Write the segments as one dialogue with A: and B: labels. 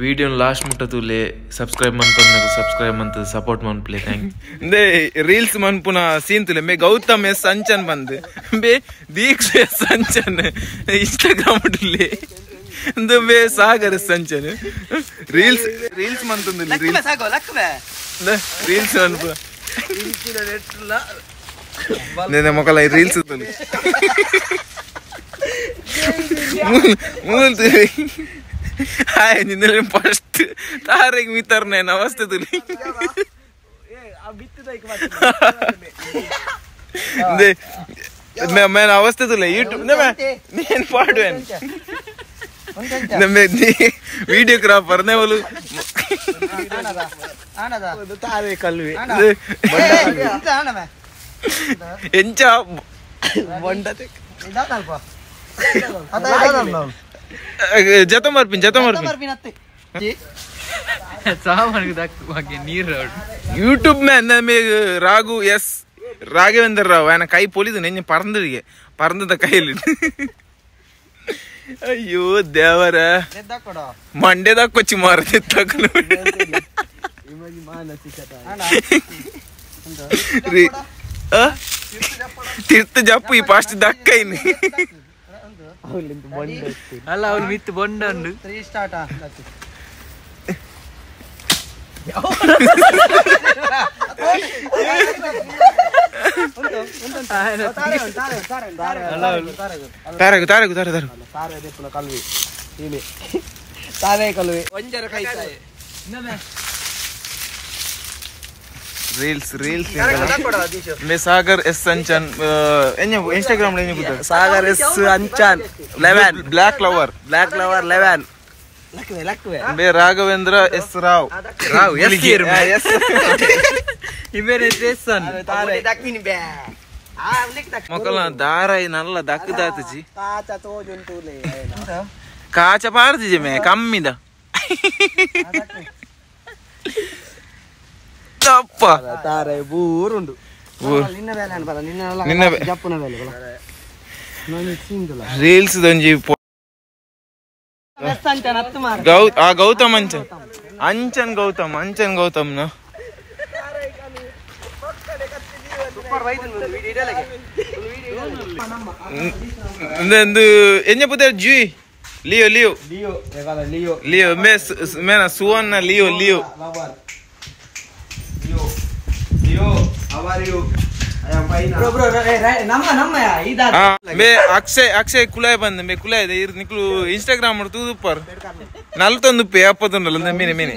A: Video last ಮುಟ್ಟ ತೂಲೆ subscribe ಮಂತೊಂದು ಸಬ್ಸ್ಕ್ರೈಬ್ ಮಂತ ಸಪೋರ್ಟ್ ಮನ್ಪ್ಲೆ thank
B: ಇಂದೆ ರೀಲ್ಸ್ ಮನ್ಪುನ ಸೀನ್ ತುಲೆ ಮೇ ಗೌತಮ್ ಎಸ್ ಅಂಚನ್ ಬಂದು ಬೇ ದೀಕ್ಷ ಎಸ್ ಅಂಚನ್ ಇನ್ಸ್ಟಾಗ್ರಾಮ್ ತುಲೆ ಇಂದು ಬೇ Sagar S Anchan reels reels ಮಂತೊಂದು ರೀಲ್ಸ್ ರೀಲ್ಸ್ ಮನ್ಪುನ ನೇನೆ ಮೊಕಲ ರೀಲ್ಸ್ ತುಲೆ ಮೂಲ್ ತುಲೆ ಹಾಯ್ ನಿನ್ನೆ ಫಸ್ಟ್ ತಾರೆಗ್ ಮಿತರ್ನೆ ನಮಸ್ತೆ ತುಲಿ मैं ಅವಸ್ಥೆ ತುಲೆ ಯೂಟ್ಯೂಬ್ నేను ಪಾಡುವೆನ್ ನಮ್ಮ ವಿಡಿಯೋಗ್ರಾಫರ್ ನೇವಲು
C: ತಾರೇ ಕಲ್ವೆ
B: ಎಂಚ
C: ಬಂಡತೆ
B: ಜತ ಮಾರ್ಪಿನ್ ಜತ ಮಾರ್ಪಿನ್ YouTube man Raghu S Raghavendra Rao ಆನ ಕೈ ಪೊಲಿದು ನೆಂಜೆ ಪರಂದಿಗೆ ಪರಂದದ ಕೈಯಲ್ಲಿ ಅಯ್ಯೋ ದೇವರ ಮಂಡ್ಯದಾಗ ಕೊಚ್ಚಿ ಮಾರದಿತ್ತಕಲು ತಿರ್ತ ಜಪ್ಪು ಈ ಪಾಸ್ಟ್ ದಕ್ಕೈನಿ
D: ಅಲ್ಲ ಅವನು ಮಿತ್ತು ಬೊಂಡ ಉಂಡು
B: ತಾರಗು ತಾರಗು ತಾರ ತಾರ ರೀಲ್ಸ್ ರೀಲ್ಸ್ ಮೇ Sagar S Anchan Instagram
C: Sagar S Anchan 11
B: black lover
C: black lover 11
B: May Raghavendra S Rao
C: Rao S
B: S ಮೊಕಲ ದಾರ ನಲ್ಲ ದಕ್ಕ ದಾತಜಿ ಕಾಚ ಪಾರ್ತಿಜಿ ಮೇ ಕಮ್ಮಿದ ತಪ್ಪ
C: ತಾರೆ ಬೂರುಂಡು
B: ನಿನ್ನ ರೀಲ್ಸ್ ದೊಂಜಿ ಗೌತಮ್ ಅಂಚನ್ ಅಂಚನ್ ಗೌತಮ್ ಅಂಚನ್ ಗೌತಮ್ ನ ಎಂಜ ಪುತ್ರ G Leo Leo
C: Leo
B: Leo May ಮೇನ ಸುವರ್ಣ Leo Leo May Akshay Akshay Kulai ಬಂದ ಮೇ ಕುಲಾಯ್ ಇರ್ ನಿಕ್ಲು ಇನ್ಸ್ಟಾಗ್ರಾಮ್ ತೂದುಪ್ಪರ್ ನಲ್ತೊಂದುಪ್ಪೆ ಅಪ್ಪತ್ತೊಂದಲ್ಲ ಮೀನೆ ಮೀನೆ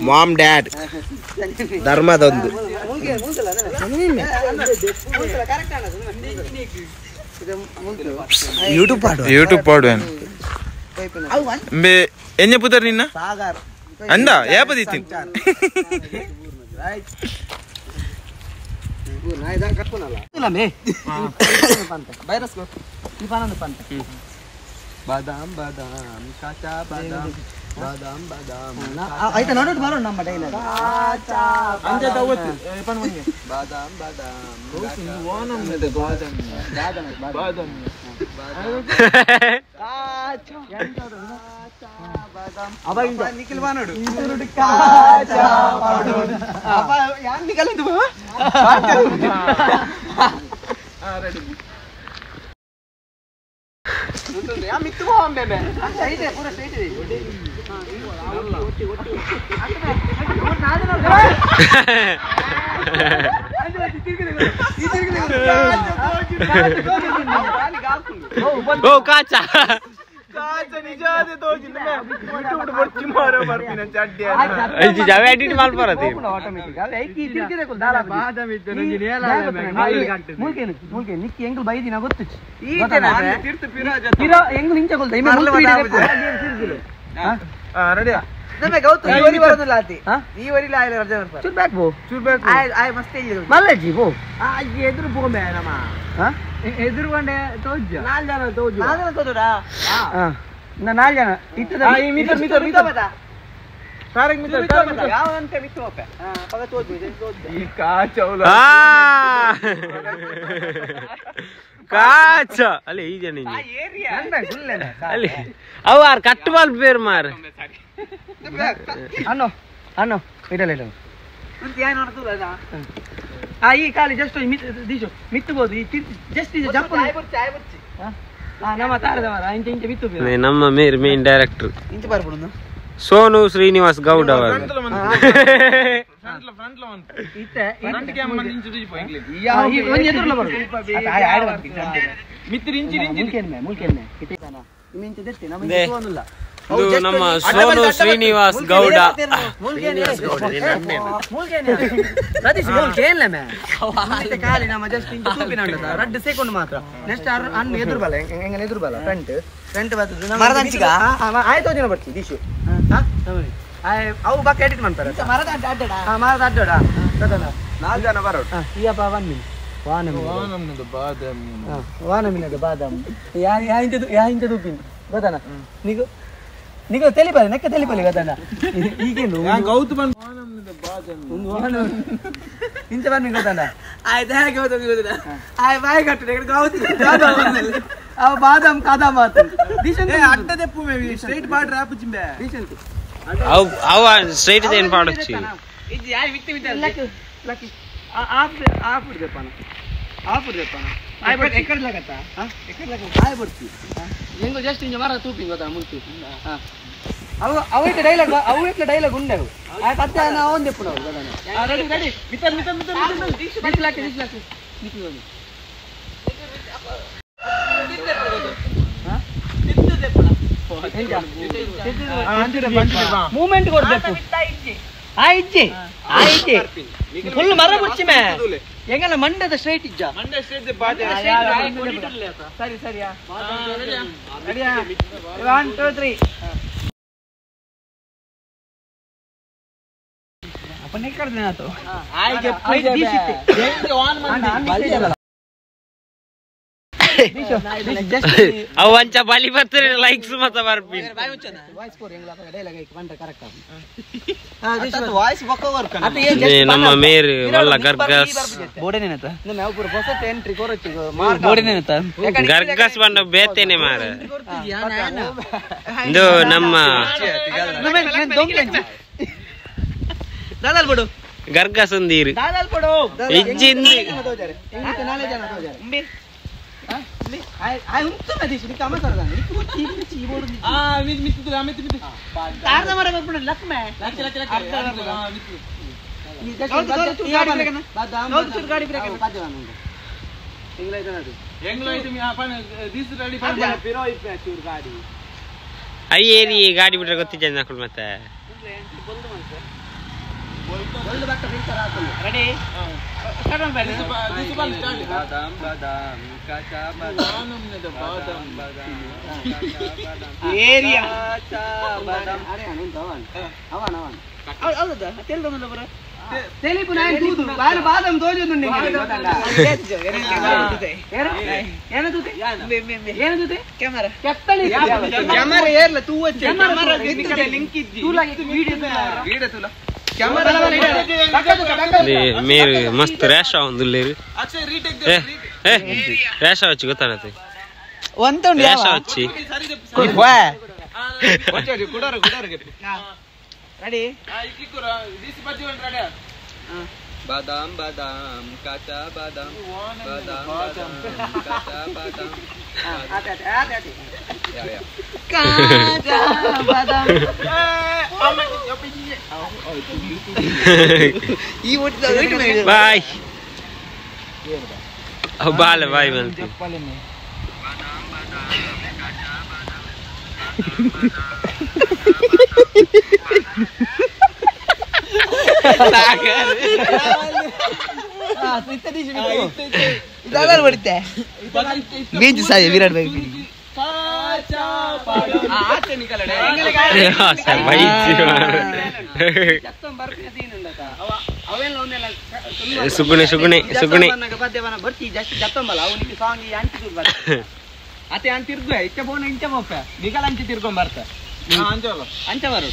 C: ಮಾಮ್ ಡ್ಯಾಡ್ ಧರ್ಮದೊಂದು ಯೂಟ್ಯೂಬ್ ಪಾಡು
B: ಯೂಟ್ಯೂಬ್ ಪಾಡುವೆನ್ ಮೇ ಎಂಜ ಪುತ್ರ ನಿನ್ನ ಅಂದ ಯಾಪದಿತ್ತೀನಿ
C: ಬಾದಾಮ್ ಬಾದಾಮ್ ಕಾಚಾ ಬಾದಾಮ್ ಬಾದಾಮ್ ಬಾದಾಮ್
E: ಆಯ್ತಾ ನೋಡು ಬರೋಣ ನಮ್ಮ ಡೈಲಾಗ್
C: ಬಾದಾಮ್ ಬಾದಾಮ್
D: ಓ ಕಾಚಾ ಎಡಿಟ್ ಮಲ್ಪರತಿ
E: ನಿಕ್ಕಿ ಎಂಗಲ್ ಬೈದಿನ ಗೊತ್ತು
C: ಎದುರು ಬಂಡೆ ತೋಜ
E: ನಾಲ್ ಜನ ತೋಜು ನಾಲ್ ಜನ ತೋಜುರಾ ಹಾ ನಾಲ್ ಜನ ಇತ್ತದ
B: ಮೀಟರ್ ಮೀಟರ್ ಮೀಟರ್ ತಾರಕ್ ಮೀಟರ್ ತಾರಕ್
E: ಯಾವ ಅಂತ ಮಿತ್ತು ಒಪ್ಪೆ ಪಗ ತೋಜು ತೋಜು
B: ಈ ಕಾಚೌಲ
D: ಕಾಚ ಅಲ್ಲಿ ಈ ಜನ ಅಲ್ಲಿ ಅವ ಆರ್ ಕಟ್ಟು ಬಾಲ್ ಬೇರ್ ಮಾರ್
E: ಅಣ್ಣೋ ಅಣ್ಣೋ ಇಡಲ್ಲ ಇಡಲ್ಲ ಆ ಈ ಖಾಲಿ ಜಸ್ಟ್ ದಿಶು ಮಿತ್ತುಬೋದು ಈ ಜಸ್ಟ್ ಇದು ಜಂಪ್ ನಮ್ಮ ತಾರದ ಮಾರ ಇಂಚ ಇಂಚ ಮಿತ್ತು
D: ನಮ್ಮ ಮೇರ್ ಮೇನ್ ಡೈರೆಕ್ಟರ್
E: ಇಂಚ ಬರ್ಬಿಡು
D: ಸೋನು ಶ್ರೀನಿವಾಸ್ ಗೌಡ ಅವರು ಇದು ನಮ್ಮ ಸೋನು ಶ್ರೀನಿವಾಸ್ ಗೌಡ.
E: ಅವು ಬಾಕಿ ಎಡಿಟ್ ಮಾಡ್ತಾರೆ ಮರದ ಅಡ್ಡಡ
C: ನಾಲ್ಕು ಜನ ಬರೋಡು
E: ಈಯಪ್ಪ ವಾನಮಿನದ ಬಾದಾಮ್ ಯಾ ಇಂತ ತುಪ್ಪಿನ ಗೊತ್ತಾನ ನಿಗು ನಿಗು ತೆಲಿಪಲಿ ನೆಕ್ಕ ತೆಲಿಪಲಿ ಗೊತ್ತಾನ ಈಗೇನು
B: ಗೌತು ಬಂದು
E: ಇಂಚ ಬನ್ನಿ ಗೊತ್ತಾನ ಆಯ್ತು ಹೇಗೆ ಗೊತ್ತಿಲ್ಲ ಆಯ್ ಬಾಯಿ ಕಟ್ಟು ಗೌತಿ ಅವ ಬಾದಾಮ್ ಕಾದಾಮ್ ಆತು
B: ಅಡ್ಡದೆಪ್ಪು ಮೇವಿ ಸ್ಟ್ರೈಟ್ ಬಾರ್ಡರ್ ಆಪು ಚಿಂಬೆ
D: ಅವು ಅವ ಸ್ಟ್ರೈಟ್ ಏನು ಪಾಡೊಚ್ಚಿ
E: ಲಕ್ಕಿ ಲಕ್ಕಿ ಆಫ್ ಆಫ್ ದೆಪ್ಪನ ಆಫ್ ದೆಪ್ಪನ ಆಯ್ ಬಟ್ ಎಕ್ಕಡ ಲಗತ್ತ ಎಕ್ಕಡ ಲಗತ್ತ ಆಯ್ ಬರ್ತಿ ಹೆಂಗೋ ಜಸ್ಟ್ ಇಂಜ ಮರ ತೂಪಿ ಗೊತ್ತಾ ಮುಂಚೆ ಅವು ಅವು ಇಟ್ಟ ಡೈಲಾಗ್ ಅವು ಇಟ್ಟ ಡೈಲಾಗ್ ಉಂಡವು ಆಯ್ ಪತ್ತೆ ನಾ ಒಂದು ದೆಪ್ಪು ನಾವು ಗೊತ್ತಾನ
B: ರೆಡಿ ರೆಡಿ ಮಿತರ್ ಮಿತರ್ ಮಿತರ್ ಮಿತರ್
E: ದಿಶ್ ಲಕ್ಕಿ ದಿಶ್ ಲಕ್ಕಿ ಮಿತಿ ಒಂದು ಮೂವ್ಮೆಂಟ್ ಕೊಡ್ಬೇಕು ಆ ಇಜ್ಜಿ ಆ ಇಜ್ಜಿ ಫುಲ್ ಮರ ಬುಚ್ಚಿ ಮೇ ಹೆಂಗಲ್ಲ ಮಂಡದ ಸ್ಟ್ರೈಟ್ ಇಜ್ಜ
B: ಮಂಡ ಸ್ಟ್ರೈಟ್ ಬಾದೆ
E: ಸರಿ ಸರಿಯಾ ರೆಡಿಯಾ 1 2 3 ಅಪ್ಪನೇ ಕರ್ದನ ಆತು
B: ಆಯ್ಗೆ ಪೂಜೆ ಆನ್ ಮಂದಿ
D: ಅವು ಅಂಚ ಬಲಿ ಬರ್ತಾರೆ ಲೈಕ್ಸ್ ಮತ ಬರ್ಪಿ ನಮ್ಮ ಮೇರ್ ಮಲ್ಲ ಗರ್ಗಸ್ ಗರ್ಗಸ್ ಬಂಡ ಬೇತೇನೆ ಮಾರ ಇದು ನಮ್ಮ ಗರ್ಗಸ್ ಒಂದೀರು ಇಜ್ಜಿಂದು ಅಯ್ಯೇರಿ ಗಾಡಿ ಬಿಟ್ರೆ ಗೊತ್ತಿದ್ದ ಮತ್ತೆ
C: ಬಾದಾಮ್ ಬಾದಾಮ್ ಕಾಚಾ ಬಾದಾಮ್ ಬಾದಾಮ್ ಬಾದಾಮ್
E: ಏರಿಯಾ
C: ಕಾಚಾ ಬಾದಾಮ್
E: ತೆಲಿಪು ನಾಯಿ ತೂದು ಬಾಲ ಬಾದಾಮ್ ತೋಜುಂಡು ಏನ ತೂತೆ ಏನ ತೂತೆ ಕ್ಯಾಮರಾ ಕೆತ್ತಳಿ
C: ಕ್ಯಾಮರಾ ಏರ್ಲ ತೂವಚ್ಚೆ ಕ್ಯಾಮರಾ ಲಿಂಕ್ ಇಜ್ಜಿ
E: ತೂಲಾಗಿ ವಿಡಿಯೋ
C: ವಿಡಿಯೋ ತೂಲ
D: ಮೇರು ಮಸ್ತ್ ರ್ಯಾಶ್ ಆವೊಂದುಲ್ಲೆರ್ ಏ ಏ ರ್ಯಾಶ್ ಆವಚ್ಚಿ ಗೊತ್ತಾನತೆ ರ್ಯಾಶ್ ಆವಚ್ಚಿ
E: ರೆಡಿ
C: ಬಾದಾಮ್ ಬಾದಾಮ್ ಕಾಚಾ ಬಾದಾಮ್ ಬಾದಾಮ್ ಬಾದಾಮ್ ಕಾಚಾ ಬಾದಾಮ್
E: ಕಾಚಾ ಬಾದಾಮ್
C: ಈ ಒಟ್ಟು
D: ಬಾಯ್ ಬಾಲೆ ಬಾಯ್ ಬಂತು
E: ವಿರಾಟ್ ಬೈ
D: ಸುಗುಣೆ ಸುಗುಣೆ ಸುಗುಣೆ
C: ಬರ್ತಿ ಜಾಸ್ತಿ ಜತ್ತಂಬಲ್ಲ ಅವನಿಗೆ ಸಾಂಗ್ ಅಂಚಿ
B: ಅತೆ ಅಂತ ತಿರ್ಗುವೆ ಇಚ್ಚ ಬೋನ ಇಂಚ ಮೋಪೆ ನಿಗಲ ಅಂಚಿ ತಿರ್ಕೊಂಡ್ ಬರ್ತ ಅಂಚ ಬರು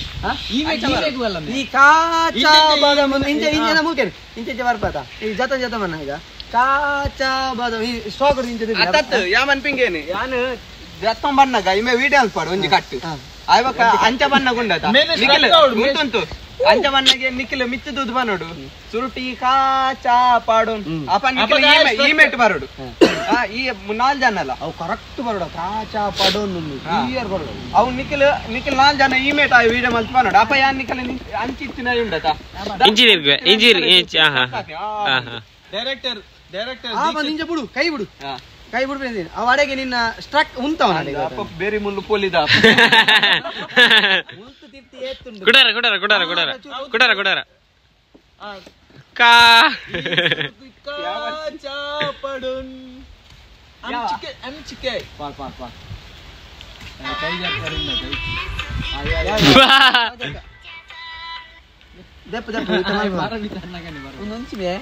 C: ಈ ಕಾಚಾ ಬಾದಾಮ್ ಇಂಚ ಇಂಚ ಮೂಕೆನ್ ಇಂಚ ಬರ್ಪಾತ ಈ ಜತ ಜತ ಮನ್ನ ಈಗ ಕಾಚಾ ಬಾದಾಮ್ ಈ ಸ್ಟಾಕ್ ಇಂಚ
B: ಅತ್ತತ್ತು ಯಾಮನ್ ಪಿಂಗೇನೆ ಯಾನು ಜತ್ತಂ ಬನ್ನಗ ಇಮೆ ವಿಡಿಯೋ ಅಲ್ಪಾಡು ಒಂಜಿ ಕಟ್ಟು ಆಯ್ಬಕ ಅಂಚ ಬನ್ನ ಗುಂಡತ ನಿಖಿಲ್ ಉಂಟುಂಟು ಅಂಚ ಬನ್ನಗೆ ನಿಖಿಲ್ ಮಿತ್ತು ದೂದ್ ಬನ್ನೋಡು ಸುರುಟಿ ಕಾಚಾ ಪಾಡು ಅಪ ನಿಖಿಲ್ ಈಮೆಟ್ ಬರೋಡು ಈ ನಾಲ್ ಜನ ಅಲ್ಲ
C: ಅವು ಕರೆಕ್ಟ್ ಬರೋಡ ಕಾಚಾ ಪಾಡು ಕ್ಲಿಯರ್ ಬರೋಡು
B: ಅವು ನಿಖಿಲ್ ನಿಖಿಲ್ ನಾಲ್ ಜನ ಈಮೇಟ್ ಆ ವಿಡಿಯೋ ಮಲ್ತ್ ಬನ್ನೋಡು ಅಪ ಯಾನ್ ನಿಖಿಲ್ ಅಂಚಿತ್ತಿನ ಉಂಡತ
D: ಇಂಜಿ ತಿರ್ಗುವೆ ಇಂಜಿ ಹಾ ಹಾ
B: ಡೈರೆಕ್ಟರ್ ಡೈರೆಕ್ಟರ್
C: ಆ ಬಂದು ಇಂಚ ಬಿಡು ಕೈ ಬಿಡು ಕೈ ಬಿಡು ಅವ ಅಡೆಗೆ ನಿನ್ನ ಸ್ಟ್ರಕ್ ಉಂತವನ
B: ಅಪ್ಪ ಬೇರೆ ಮುಳ್ಳು ಪೊಲಿದ
D: ಕುಡಾರ ಕುಡಾರ ಕುಡಾರ ಕುಡಾರ ಕುಡಾರ ಕುಡಾರ ಕಾ
B: ಪಡುನ್ ಅಂಚಿಕೆ ಅಂಚಿಕೆ ಪಾರ್ ಪಾರ್ ಪಾರ್ ಕೈ ಜಾಕರಿಂದ ಕೈ
C: ದೆಪ್ಪ ದೆಪ್ಪ ಒಂದೊಂಚಿವೆ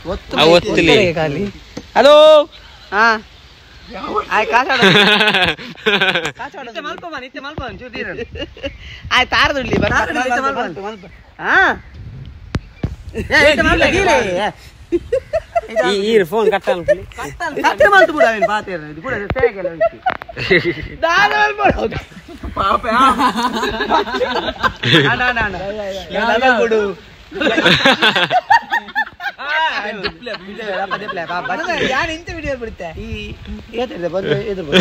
D: ಒತ್ತಲಿ
C: ಹಲೋ ಹಾ ಆಯ್ ಕಾಸಾಡ ಕಾಸಾಡ ಇತ್ತೆ ಮಲ್ಪವನ್ ಇತ್ತೆ ಮಲ್ಪವನ್ ಚೂರು ನೀರು ಆಯ್ ತಾರದುಳ್ಳಿ ಇತ್ತೆ ಮಲ್ಪವನ್ ಹಾ ಇತ್ತೆ ಮಲ್ಪ ದೀಲೆ
D: ಈ ಫೋನ್ ಕಟ್ ಅನ್ಕೊಳ್ಳಿ
C: ಕಟ್ ಮಲ್ತು ಬಿಡು ಅವನ್ ಬಾತೇರ ಇದು ಕೂಡ ತೇಗೆಲ್ಲ ಉಂಟು ದಾನ ಮಲ್ಪಡು
B: ಪಾಪ
C: ಅಣ್ಣ ಅಣ್ಣ ಅಣ್ಣ ದಾನ ಕೊಡು ಯಾನ್ ಇಂತ ವಿಡಿಯೋ ಬಿಡುತ್ತೆ ಈ ಏತಿದೆ ಬಂದು ಎದುರು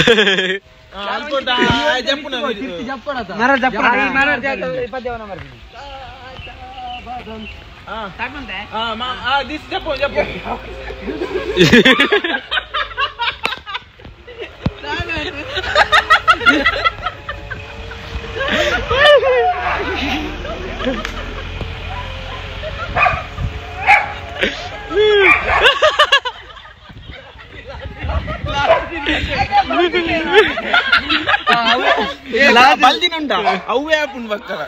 C: ಮರ ಜಪ್ಪಣ ಮರ ಪದ್ಯವನ ಮರ್ತೀನಿ
B: this ಜಪ್ಪು ಜಪ್ಪು ಬಲ್ದಿನುಂಡ ಅವ್ವೇ ಆಪುಂಡು ಬಕ್ಕಲ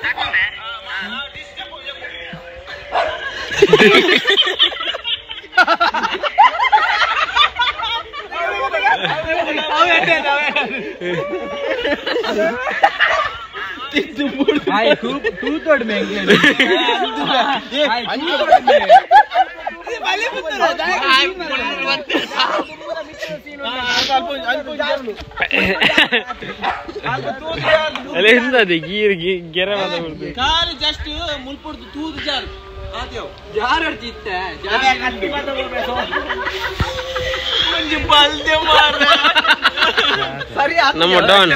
E: ಜಸ್ಟ್ ಮುಲ್ಪುಡ್ದು ತೂದು ಜಾರು
D: ನಮ್ಮ ಡಾನ್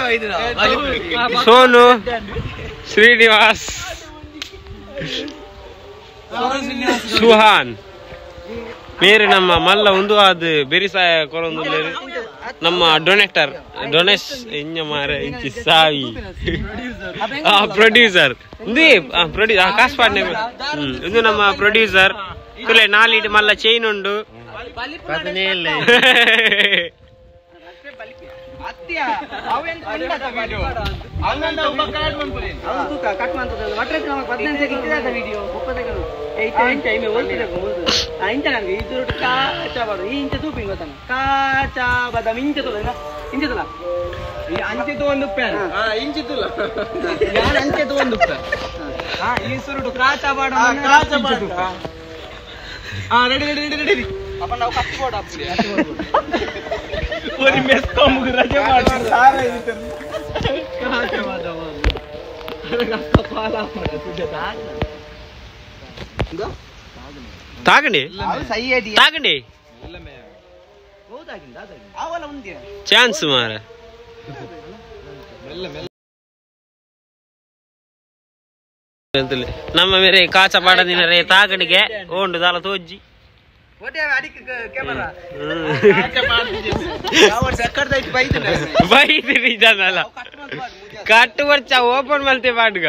D: ಸೋನು ಶ್ರೀನಿವಾಸ್ ಸುಹಾನ್ ಮೇರೆ ನಮ್ಮ ಮಲ್ಲ ಒಂದು ಅದು ಬೆರಿಸಾಯ ಕೊರೊಂದು ನಮ್ಮ ಡೊನೇಟರ್ ಡೊನೇಶ್ ಇಂಜ ಮಾರೆ ಇಂಚಿ ಸಾವಿ ಪ್ರೊಡ್ಯೂಸರ್ ಪ್ರೊಡ್ಯೂಸರ್ ಕಾಸು ಪಾಡ್ನೆ ಇದು ನಮ್ಮ ಪ್ರೊಡ್ಯೂಸರ್ ತುಲೆ ನಾಲಿಡ್ ಮಲ್ಲ ಚೈನ್ ಉಂಡು
B: ರೆಡಿ ರೆಡಿ ರೆಡಿ ರೆಡಿ ಅಪ್ಪ ನಾವು ಕತ್ತಿ ಒಂದು ಮೆಸ್ಕೊಂಬ ರಜೆ ಮಾಡಿ
D: ತಾಗಂಡಿ ತಾಗಂಡಿ ಚಾನ್ಸ್ ಮಾರ ನಮ್ಮ ಮೇರೆ ಕಾಚ ಪಾಡದಿನ ರೇ ತಾಗಣಿಗೆ ಓಂಡು ದಾಲ ತೋಜ್ಜಿ ಕಟ್ಟು ವರ್ಷ ಓಪನ್ ಮಲ್ತೆ ಪಾಡ್ಗ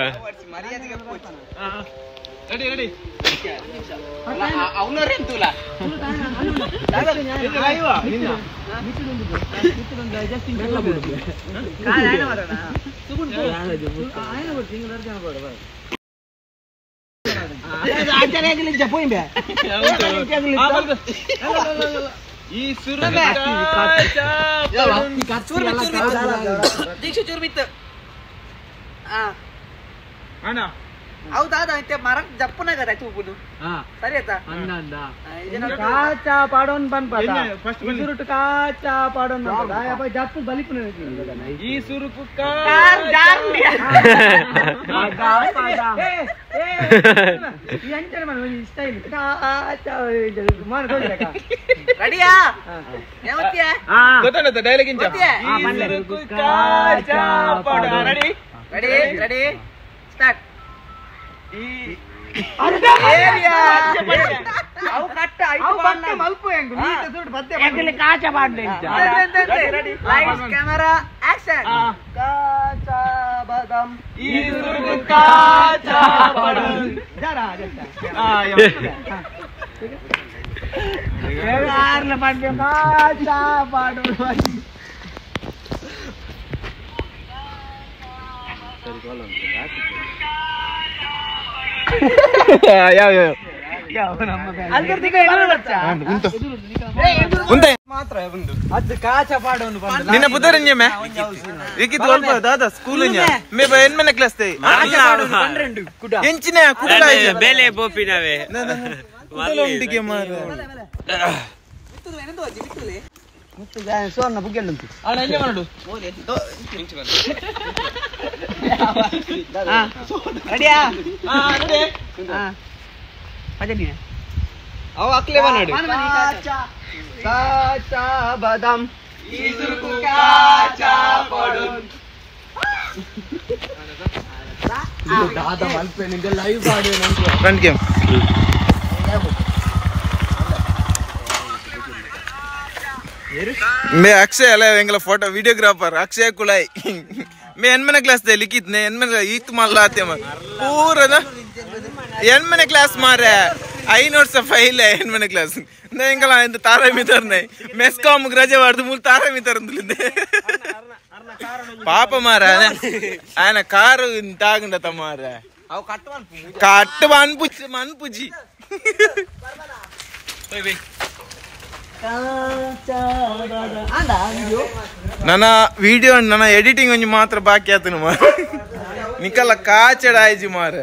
C: ದೀಕ್ಷೆ ಚೂರು ಬಿತ್ತು ಹೌದಾ ಮರ ಜಪ್ಪುನಾಗದ ತೂಪುನು ಸರಿ ಆಯ್ತಾ ಕಾಚಾ ಪಾಡೋನ್ ಪನ್ಪ ಸುರುಟು ಕಾಚಾ ಪಾಡೋನ್ ಜಪ್ಪು ಬಲಿಪುನ
B: ಈ ಸುರುಕು
C: ರೆಡಿಯಾ
B: ಗೊತ್ತಾಯ್ತಾ ಡೈಲಾಗ್ ಇಂಚ ಕಾಚಾ ಪಾಡೋ ready
C: ready ready start camera action ಕಾಚಾ ಬಾದಾಮ್
B: ಈ ಸುರುಕು ಕಾಚಾ ಪಾಡೋ
C: ಕಾಚಾ ಪಾಡೋ
B: ನಿನ್ನ ಪುದರಂಜೆ ವಿಕಿತ್ ಒಲ್ಪ ದಾದಾ ಸ್ಕೂಲ್ ಮೇ ಎನ್ಮನೆ ಕ್ಲಾಸ್ ಎಂಚಿನ ಕುಡಲ
D: ಬೇಲೆ ಬೋಪಿನವೇ
B: ಕುಡಲ ಮಾರ
C: ಸುವರ್ಣ ಬುಗ್ಗೆಲ್ಲುಂಟು ರೆಡಿಯಾ ಕಾಚಾ ಬಾದಾಮ್
B: ಫ್ರಂಟ್ ಗೇಮ್ ಮೇ ಅಕ್ಷಯ್ ಅಲ್ಲ ಎಂಗಲ ಫೋಟೋ ವಿಡಿಯೋಗ್ರಾಫರ್ ಅಕ್ಷಯ್ ಕುಲಾಯ್ ಮೇ ಎನ್ಮನೆ ಕ್ಲಾಸ್ ದೆ ಲಿಖಿತ್ ನೆ ಎನ್ಮನೆ ಈತ್ ಮಲ್ಲ ಆತೆ ಪೂರದ ಎನ್ಮನೆ ಕ್ಲಾಸ್ ಮಾರೆ ಐನೋಟ್ಸ ಫೈಲ್ ಎನ್ಮನೆ ಕ್ಲಾಸ್ ಎಂಗಲ ಇಂದ ತಾರಾ ಮಿತರ್ನೆ ಮೆಸ್ಕಾಮ್ ರಜೆ ವಾಡ್ದು ಮೂಲ ತಾರಾ ಮಿತರಂದುಲಿಂದೆ ಪಾಪ ಮಾರ ಆನ ಕಾರು ತಾಗುಂಡ ತಮಾರ ಕಟ್ಟು ಮನ್ಪುಜಿ ಮನ್ಪುಜಿ ನನ್ನ ವಿಡಿಯೋ ನನ್ನ ಎಡಿಟಿಂಗ್ ಒಂಜಿ ಮಾತ್ರ ಬಾಕಿ ಆತನು ಮಾರ ನಿಕಲ್ಲ ಕಾಚಡ ಆಯ್ಜಿ ಮಾರ.